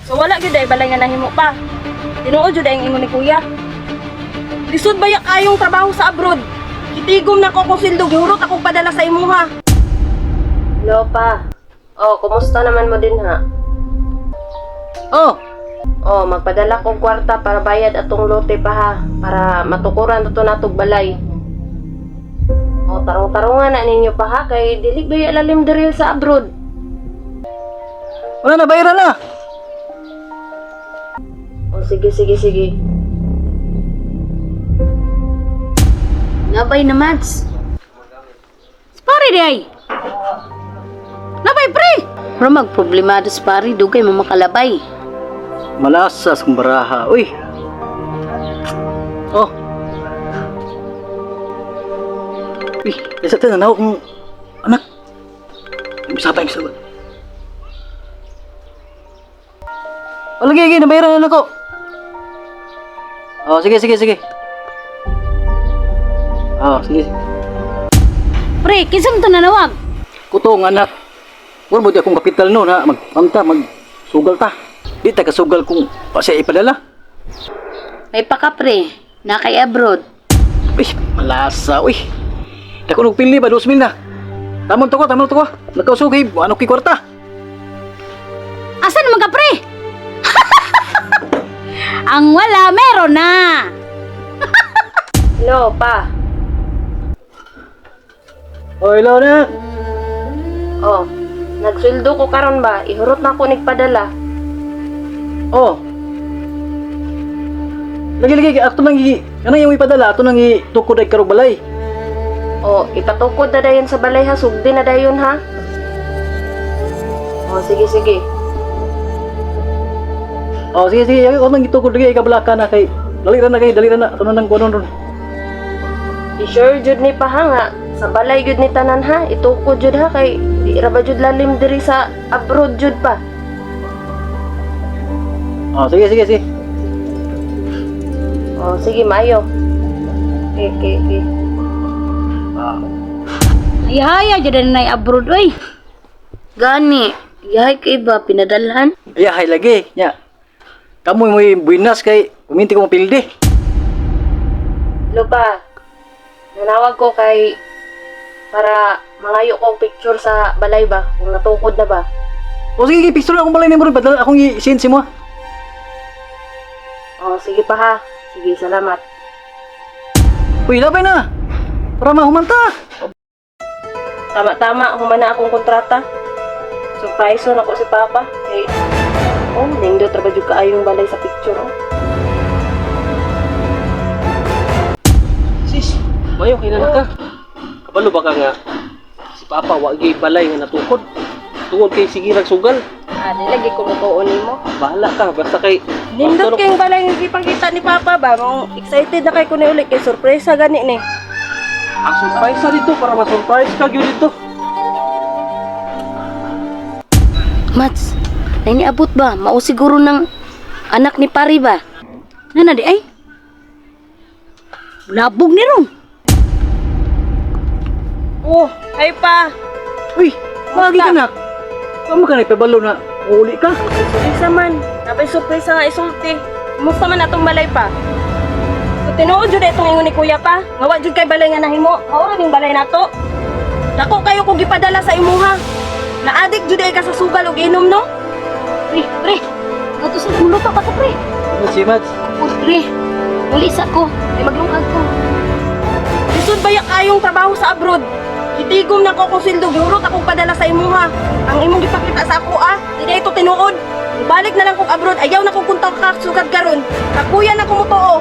So wala gyud ay balay nga nahimo pa. Tinuod jud ay ang ingon ni kuya. Lisod ba ya kayong trabaho sa abroad? Kitigom na ko akong sweldo, gihurot akong padala sa imuha. Hello pa. Oh, kumusta naman mo din ha? Oh, Oh, magpadala kong kwarta para bayad atong lote pa ha, para matukuran to natog balay. Oh, tarong-tarungan na ninyo pa ha kay dili ba lalim diri sa abroad. Wala na, bayaran na. Oh, sige sige sige. Nabay na, Mads. Pare di ay. Nabay, pre! Pero magproblemado sa pare, dugay mo makalabay. Malasas kong baraha. Uy. Oh. Uy, isa tayo na kong anak. Misaba, misaba. Oh, lagi, lagi, nabayaran na ako. Oh, sige, sige, sige. Oh, sige. Sige. Pre, kinsa man to nanawag? Kuto nga anak. Wala mo di akong kapital no na magpanta, magsugal ta. Di ta kasugal kung pa siya ipadala. May paka, pre. Nakay abroad. Uy, malasa, uy. Dako nung pili ba, 2,000 na. Tamon to ko, tamon to ko. Nagkausugay, ano kay kwarta? Asan naman ka, pre? Ang wala, meron na. Hello pa. Oh, hello na. Oh, nagsweldo ko karon ba? Ihurot na ko nigpadala. Oh. Lagi lagi ato nang i kanang iyong ipadala ato nang itukod ay karog balay. Oh, ipatukod na dayon sa balay ha, sugdi na dayon ha. Oh, sige sige. Oh, sige sige, ako nang itukod lagi ikabalaka na kay dali ra na kay dali ra na ato na nang kunon ron. I-sure jud ni pa ha nga sa balay jud ni tanan ha, itukod jud ha kay di ra ba jud lalim diri sa abroad jud pa. Oh, sige sige sige. Oh, sige maayo. Okay, okay, okay. Ah. Ay, ay, dyan na abroad, oy. Gani, yahay ka iba, pinadalhan. Ay, hay lagi nya. Kamoy mo'y buinas kay uminti ko mapildi. Hello pa. Nanawag ko kay para mangayo kong picture sa balay ba kung natukod na ba. O sige, sige, picture na akong balay nimo ron padala akong i-send si mo. Oh, sige pa ha. Sige, salamat. Uy, labay na. Para mahumanta. Tama-tama, humana akong kontrata. Surprise na ako si Papa. Kay, oh, nindot ra ba jud kaayong balay sa picture oh. Sis, mayo kay na ka. Kabalo ba ka nga si Papa wa gyud balay nga natukod. Tungod kay sige rag sugal. Ah, di lagi ko mutuon nimo. Bahala ka basta kay Nindot kayong balay nga gipangita ni Papa ba? Mong excited na kay ko ni uli kay sorpresa gani ni. Ang surprise sa dito para ma-surprise ka gyud dito. Mats, niabot ba? Mao siguro ng anak ni pare ba? Nana di ay? Labog ni rong. Oh, ay pa. Uy, magi ka na. Kamo ka na ipabalo na uli ka. Sorpresa man. Napay sorpresa nga isulti. Kumusta man atong balay pa? So tinuod jud itong ingon ni kuya pa. Nga wa jud kay balay nga nahimo. Mao ra ning balay nato. Dako kayo kung gipadala sa imuha. Naadik jud ay ka sa sugal ug inom no? Pre, pre. Ato sa muluto pa to, pre. Ano si Mads? Oh, pre. Muli sa ko. Ay maglungkag ko. Lisod ba ya kayong trabaho sa abroad? Kitigom na ko akong sweldo, gihurot akong padala sa imuha. Ang imong gipakita sa ako ah, di na ito tinuod. Ibalik na lang kong abroad, ayaw na kong kontak ka sugad karon. Kakuya na ko mutuo.